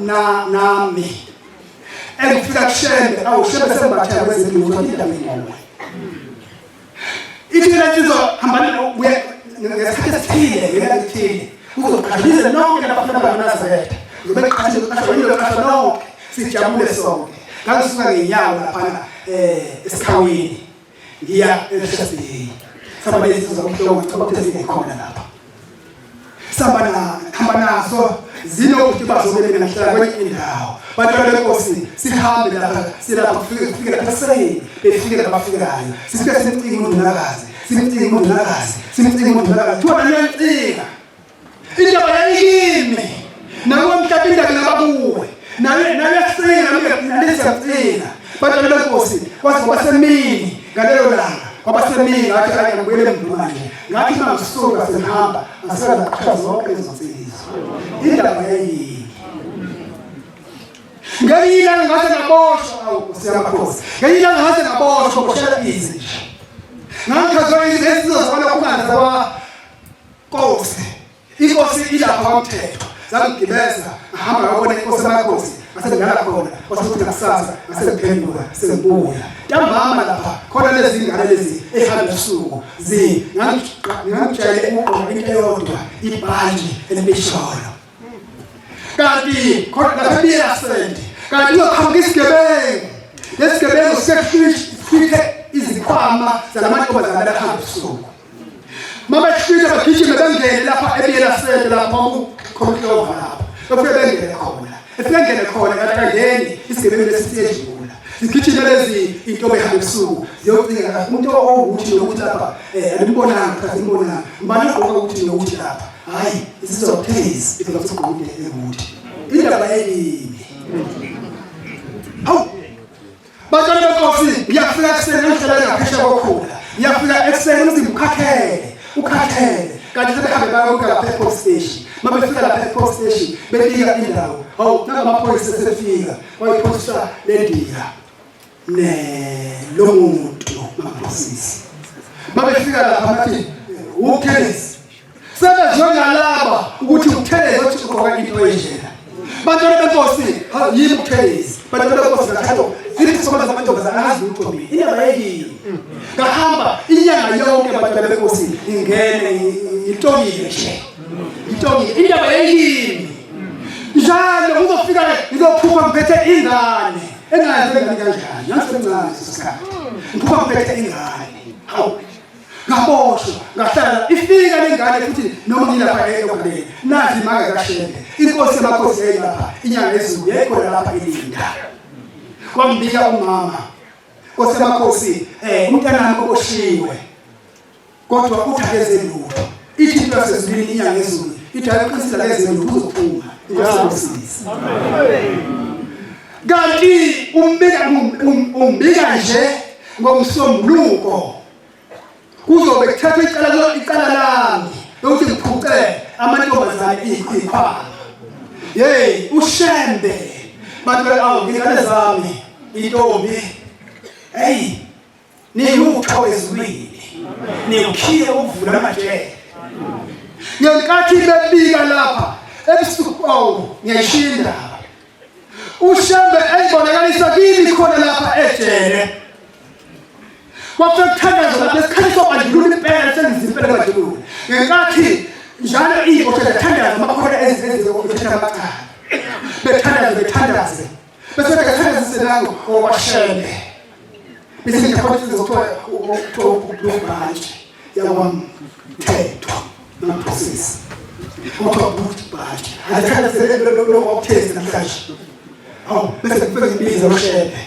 na nami engifika kushembe, awu shembe sembatha kwezinduna indaba inguwe. Ithi le nsizwa, hambani ubuye ngesikhathi esithile, ngelanga elithile, kuzoqashwa nonke labafuna banazaretha, zobe qasha qasha yilo qasha nonke, sijabule sonke. Ngangisuka ngenyawo laphana esikhawini ngiya eShasini, saba lezi zakumhlongo, ngicabanga ukuthi ezingekhona lapha, samba na hamba nazo zinokuthi bazobe mina ngihlala kwenye indawo. Bantwana benkosi, sihambe lapha, silapha kufike kufike lapha ekuseni, befike labafikayo, sifike simcinga undunakazi, simcinga undunakazi, simcinga undunakazi, kuthiwa niyancinga. Indaba yayikimi nakuwe, mhlawumbe indaba ingaba kuwe nawe, nawe yakucinga, nami nalezi yakucinga. Bantwana benkosi, kwaze kwasemini ngalelo langa, kwabasemini ngathi hayi ngibuyele emndu manje. Ngathi uma ngisuka sengihamba, ngaseka ngaqasha zonke lezo nsizwa. Indaba yayini? Ngelinye ilanga ngaze ngaboshwa, awu Nkosi yamakhosi, ngelinye ilanga ngaze ngaboshwa, boshela ize nje ngangichazwa izinsizwa zakwalokhungaza zakwa Nkosi, inkosi ilapha kwamthetho, zangigibeza, ngahamba ngabona inkosi amakhosi, ngase ngilala khona, kwase kuthi ngakusasa ngase ngiphenduka sengibuya ntambama. Lapha khona lezi ngane lezi ehamba ebusuku, zi ngangijayele ukugqoka into eyodwa, ibhantshi elibisholo, kanti khona lapha eBiyasend kanti kuzoqhamuka isigebengu. Lesigebengu sike izikhwama zalamantombazane ahamba ebusuku. Mabehlwitha bagijime bengene lapha eBiyela Center, lapha kukhona lapha, befike bengene khona, efike ngene khona, kanti kangeni isigebengu lesi siyedlula, sigijime lezi into behamba ebusuku ziyocinga umuntu owukuthi nokuthi lapha, animbonanga, cha simbonanga, ngibani ogqoka ukuthi nokuthi lapha? Hayi, isizwa kuthezi ifika sigqoka ukuthi indaba yayini. Hawu bantwana benkosi, ngiyafika ekuseni, ngihlala ngaphesheya kokhula, ngiyafika ekuseni umzimba ukhathele, ukhathele, kanti sebehambe bayonke lapha e-police station. Uma befika lapha e-police station bebika indawo, hawu nangamaphoyisa esefika, wayiphosta lendiya ne lo muntu maphosisi. Babefika lapha bathi uKenneth, sebezwe ngalaba ukuthi uKenneth othi ugqoka into enjena. Bantwana benkosi, yini uKenneth? Bantwana benkosi, ngathatha zithi soma zamantombazane, angazi lutho mina, indaba yayini. Ngahamba inyanga yonke bantwana benkosi, ingene ngitokile nje, ngitokile, indaba yayini njalo. Kuzofika ngizophupha ngiphethe ingane engazi engane kanjani, ngangisemncane leso sikhathi, ngiphupha ngiphethe ingane. Hawu. Ngaboshwa, ngahlala ifika lengane futhi noma ngilapha eyogaleni. Nazi imanga kaShembe. Inkosi yamakhosi yayilapha, inyanga yezulu yayikhona lapha ilinda. Kwambika umama. Nkosi yamakhosi, umntanami oboshiwe. Kodwa uthi akeze lutho. Ithi into yasezulwini inyanga yezulu, ithi ayiqinisile akeze lutho uzophuma. Inkosi yamakhosi. Amen. Kanti umbika umbika nje ngomsombuluko kuzobe kuthathwa icala icala lami lokuthi ngiphuce amantombazane ikhwama. Hey, uShembe bantu awu ngingane zami intombi. Hey, niyutho ezulwini. Niyukhiye ukuvula amajele. Ngenkathi bebika lapha ebusuku awu ngiyayishiya indaba. UShembe eyibonakalisa kimi khona lapha ejele. Kwakuthandaza lapha esikhathi sobandlululo impela sengizimpela bandlululo. Ngenkathi njalo iy'boshwa ziyathandaza amakhona ezokuthatha amacala. Bethandaze bethandaze. Bese bethandaza selango okwashembe. Bese ngithatha izokuthiwa ukuthiwa ublue branch yakwamthetho namphosisi. Kuthiwa blue branch. Azithandaze lokho okuthezi namhlanje. Awu bese kufike ngibiza uShembe.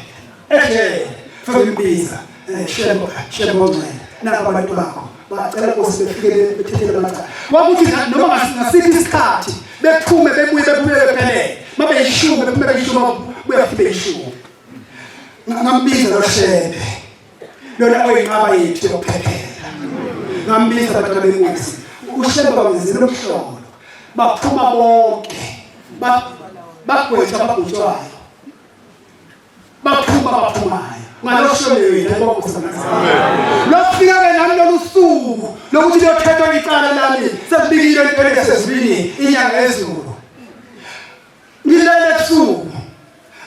Ejele fike ngibiza Shembe Shembe ongcwele. Nabo abantu bakho bacela Nkosi befike bethethele amacala. Kwakuthi noma ngasiphi isikhathi bephume bebuye bephume bephelele. Mabe yishumi bephume beyishumi buya futhi beyishumi. Ngambiza lo Shembe. Lona oyinqaba yethu yokuphephela. Ngambiza abantwana benkosi. UShembe bamenzela umhlolo. Baphuma bonke. Bagwetshwa abagwetshwayo. Baphuma abaphumayo. Ngalosho yena inkosi. Lofika ke nami lolu suku lokuthi liyothethwa icala lami sekubikile entweni esezulwini inyanga yezulu. Ngilele ebusuku.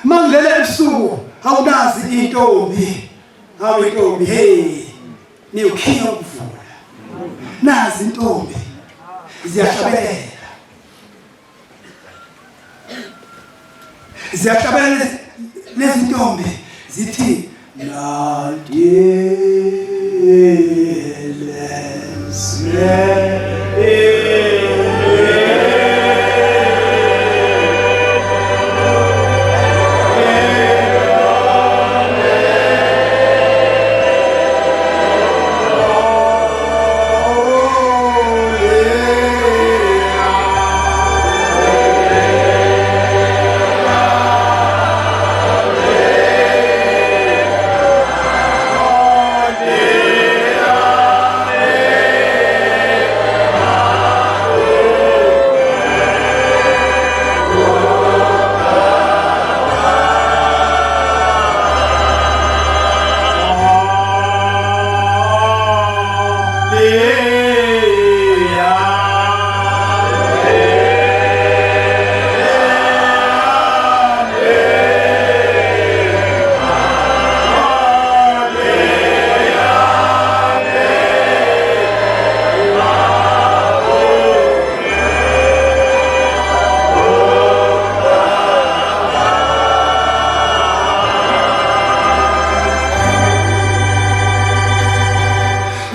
Mangilele ebusuku awunazi intombi. Hawu intombi hey. Niyokhiya ukuvula. Nazi intombi. Ziyahlabelela. Ziyahlabelela lezi ntombi zithi landile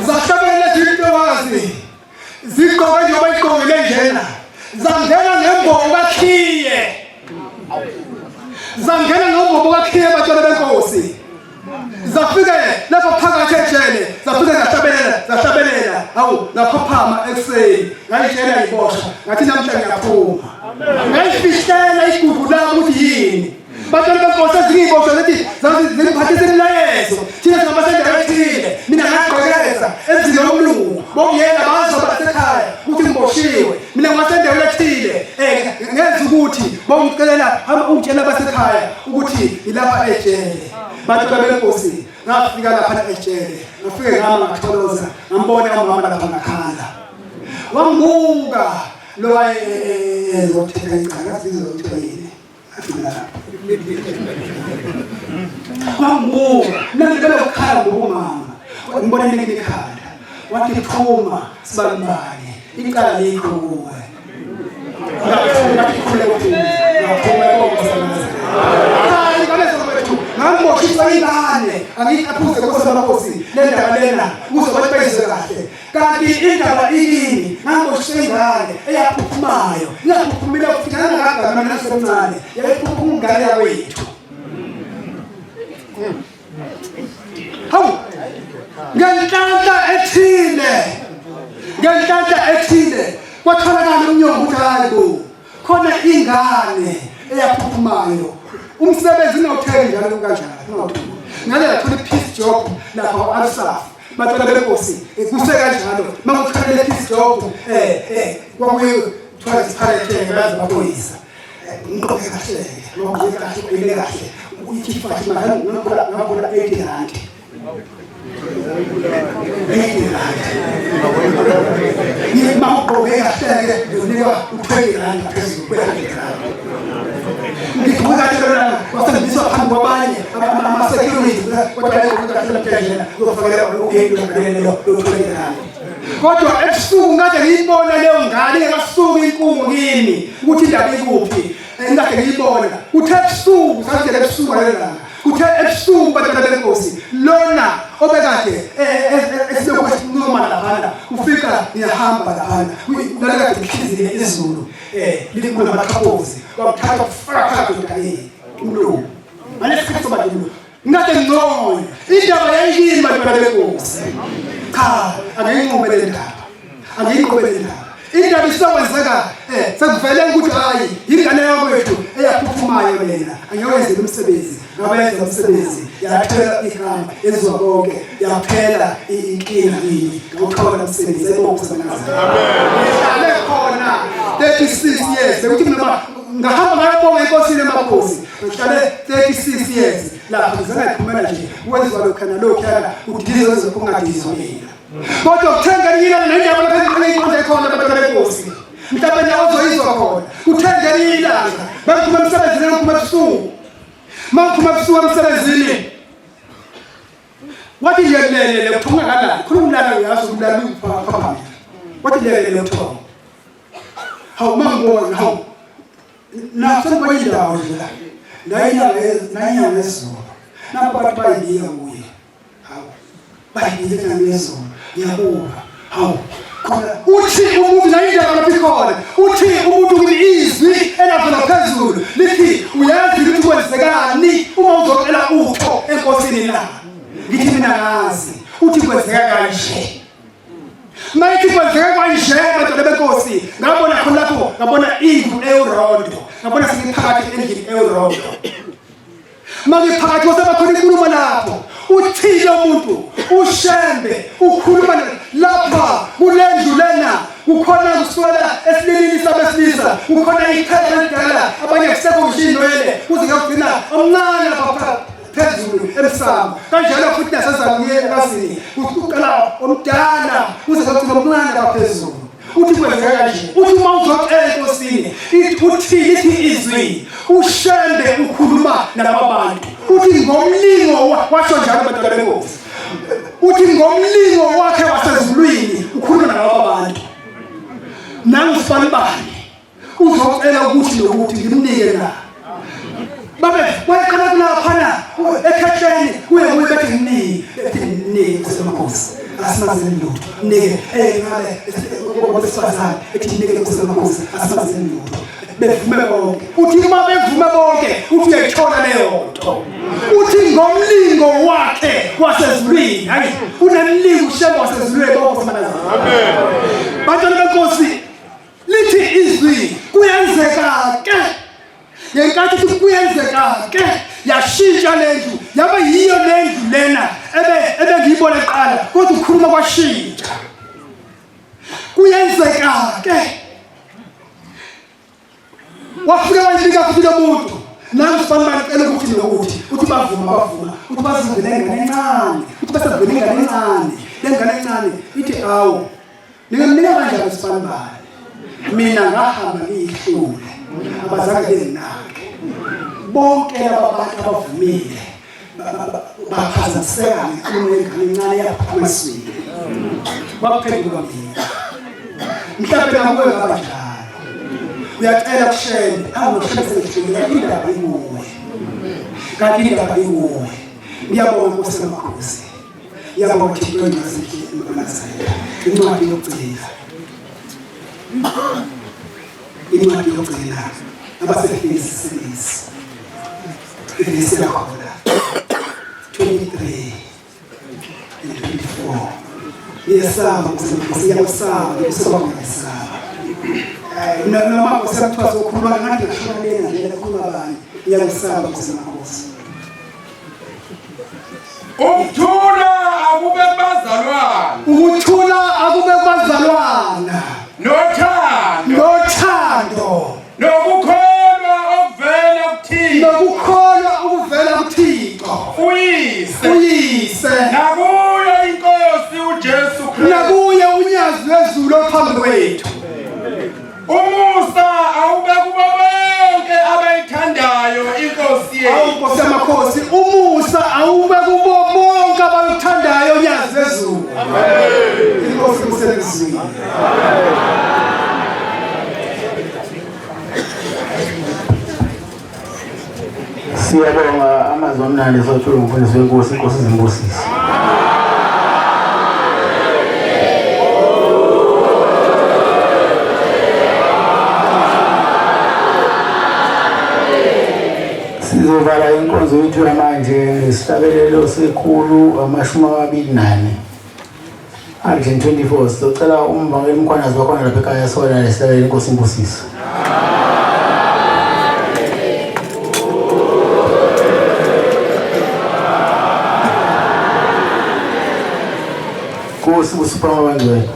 Zahlabela izintokazi zigqoke njengoba igqokile njena zangena ngembobo kakhiye zangena ngembobo kakhiye batshela benkosi zafike lapha phakathi ejele zafike zahlabelela zahlabelela hawu ngaphaphama ekuseni ngayitshela iboshwa ngathi namhla ngiyaphuma ngayifihlela igugu lami ukuthi yini Batshela benkosi ezinye iy'boshwa zithi zingiphathisa imilayezo thina singabasendaweni ethile mina ngagqekeza emzini womlungu bokuyena bazo basekhaya ukuthi ngiboshiwe mina ngasendaweni ethile um ngenza ukuthi bongicelela hamba ungitshela abasekhaya ukuthi ngilapha ejele bantu babenkosi ngafika lapha ejele ngafike ngama ngatholoza ngambona umama lapha ngakhala wangibuka lo wayezothetha icala ngathi ngizothiwa yini Wangibuka, mina ngibele ukukhala ngokumama. Ngibona nini ikhanda. Wathi phuma sibalibani. Icala likho kuwe. Ngaphuma ngathi khule kuthi. Ngaphuma konke. Hayi ngaleso kwethu. Ngamboshiswa ingane, angiyicaphuze nkosi yamakhosi le ndaba lena ukuze abantu bayizwe kahle. Kanti indaba ikini, ngangiboshiswe ingane eyaphuphumayo, ingaphuphumile futhi ngangingagama mina ngisemncane, yayiphuphuma ingane yakwethu. Hawu, ngenhlanhla ethile, ngenhlanhla ethile kwatholakala umnyombo ukuthi hayi bo, khona ingane eyaphuphumayo. Umsebenzi ungawuthengi njalo kanjalo, ungawuthengi. Ngale ngathola i-peace job lapha kwa-Alsaf. Bantwana benkosi, kuse kanjalo makuthola le peace job, kwakuye kuthiwa isiphalethe bayazi amaphoyisa. Ngiqoke kahle, ngiqoke kahle, ugqile kahle. Uyithi Fatima, ngakhola ngakhola 80 rand. 80 rand. Ngithi mawugqoke kahle ke unikwa u20 rand phezulu kwe 100 rand. Ngigqoke kahle lona wasebenziswa phambi kwabanye ama-security kodwa leyo kahle namhlanje uyofakela u-80 lo 20 rand. Kodwa ebusuku ngade ngiyibona leyo ngane ingakasuki inkungu kimi ukuthi indaba ikuphi. Ngade ngiyibona. Uthe ebusuku sasingena ebusuku ngalelo langa. Uthe ebusuku bantwana benkosi lona obekade esilokhu esincoma laphana ufika ngiyahamba laphana lalekade lihlizile izulu likunamaxhaphozi wakuthatha kufaka phakathi odakeni umlungu ngalesikhathi sobandlululo. Ngade ngcono indaba yayikimi bantwana benkosi. Cha, angiyinqobe le ndaba, angiyinqobe le ndaba. Indaba isokwenzeka sekuvele ukuthi hayi ingane yakwethu eyaphuphumayo lena, angiyowenzela umsebenzi. Ngabenza umsebenzi, yathela igama yenziwa konke, yaphela inkinga kimi, ngawuthola umsebenzi. Ayibonga. Ngihlale khona 36 years bekuthi mina ngahamba ngayobonga enkosini emakhosi. Ngihlale 36 years lapho, ngizange ngayiphumela nje kwenziwa lokhu nalokhuyana, udizwe kungadizwa mina. Kodwa kuthenga ilanga nendaba lapho engiqale iqonde khona abantwana benkosi, mhlawumbe nawe ozoyizwa khona. Kuthenga ilanga bangiphuma emsebenzini, ngiphuma ebusuku. Uma ngiphuma ebusuku emsebenzini, wathi nje lelele uthonga kanani khona umlala, uyazi umlala uphaphamile. Wathi lelele uthonga, hawu uma ngibona, hawu naso ngibona indawo nje la nayinyanga nayinyanga ezolo, nabo abantu bayibika kuye, hawu bayibika inyanga ezolo. Ngiyabuka, hawu khona uthi umuntu nayindaba lapho ikhona, uthi umuntu kimi izwi elavela phezulu lithi, uyazi ukuthi kwenzekani uma uzocela utho enkosini na? Ngithi mina ngazi. Uthi kwenzeka kanje. Mayithi kwenzeka kanje bantwana benkosi, ngabona khona lapho, ngabona indlu ewurondo, ngabona sengiphakathi endlini ewurondo. Mangiphakathi kwaseba khona inkulumo lapho, uthile umuntu uShembe ukhuluma lapha kulendlu lena, kukhona kuswela esililini sabesilisa, kukhona iqhele elidala, abanye kusekho ngisho inwele kuze kuyogcina omncane lapha phezulu emsamo. Kanjalo futhi nasezalukazini kuqala omdala kuze kuyogcina omncane lapha phezulu. Uthi kwenzeka kanje, uthi uma uzocela enkosini, uthi lithi izwi uShembe ukhuluma nalaba bantu, uthi ngomlingo washo njalo bantwana benkosi, uthi ngomlingo wakhe wasezulwini ukhuluma nalaba bantu, nangusibanibani uzocela ukuthi nokuthi ngimnike na. Babe wayeqala kulaphana ekhehleni kuye kuye bethi ngimnike, bethi ngimnike nkosi yamakhosi, asimazeli lutho, mnike ngabe kwabesifazane ethi mnike nkosi yamakhosi, asimazeli lutho. Bevume bonke, uthi uma bevume bonke uthi uyayithola leyo nto. Uthi ngomlingo wakhe wasezulwini, hayi unemlingo uShembe wasezulwini bonke samanazi. Amen. Bantwana benkosi, lithi izwi kuyenzeka ke ngenkathi ithi kuyenzeka ke yashintsha lendlu yaba yiyo lendlu lena ebe ebengiyibona kuqala, kodwa ukukhuluma kwashintsha. Kuyenzeka ke wafika wayibika futhi lo muntu, nami sifanele bacela ukuthi nokuthi, uthi bavuma bavuma, uthi bazivele ingane encane, uthi basavele ingane encane. Le ngane encane ithi, awu ningamnika kanjani sifanibani, mina ngahamba ngiyihlule, abazange benginake bonke laba bantu abavumile, baphazamiseka ngenkulumo yengane encane yaphuma eswini, baphenduka mina. Mhlawumbe nakuwe ngaba njalo, uyacela kuShembe, awu noShembe sengihluleka, indaba ikuwe, kanti indaba ikuwe. Ngiyabonga Nkosi yamakhosi. Ngiyabonga Thixo eNazaretha. Incwadi yokugcina. Incwadi yokugcina abaseFilisi 6. Ivesi yakhona 23 and 24. Ngiyesaba Nkosi yamakhosi, ngiyakusaba, ngiyakusaba ngiyesaba. Eh noma Nkosi kuthiwa sokhuluma ngathi ngashona lena nje khuluma abanye. Ngiyakusaba Nkosi yamakhosi. Ukuthula akube kubazalwane. Ukuthula akube kubazalwana. Nothando. Nothando. Nokukholwa okuvela kuThixo. Nokukholwa okuvela kuThixo. Uyise. Uyise. Nakuyo inkosi uJesu Kristu. Nakuye unyazi lwezulu ophambi kwethu. Umusa awube kubo bonke abayithandayo inkosi yethu. Awu Nkosi yamakhosi, umusa awube kubo bonke abayithandayo unyazi lwezulu. Amen. Inkosi kuselizwini. Siyabonga amazwi amnandi sothula umfundisi wenkosi, inkosi izimbusise. Sizovala inkonzo yethu yamanje ngesihlabelelo sekhulu 24. 124 sizocela umvangeli Mkhwanazi wakhona lapha ekhaya sona lesihlabelelo inkosi imbusise. Nkosi busipha abangcwele.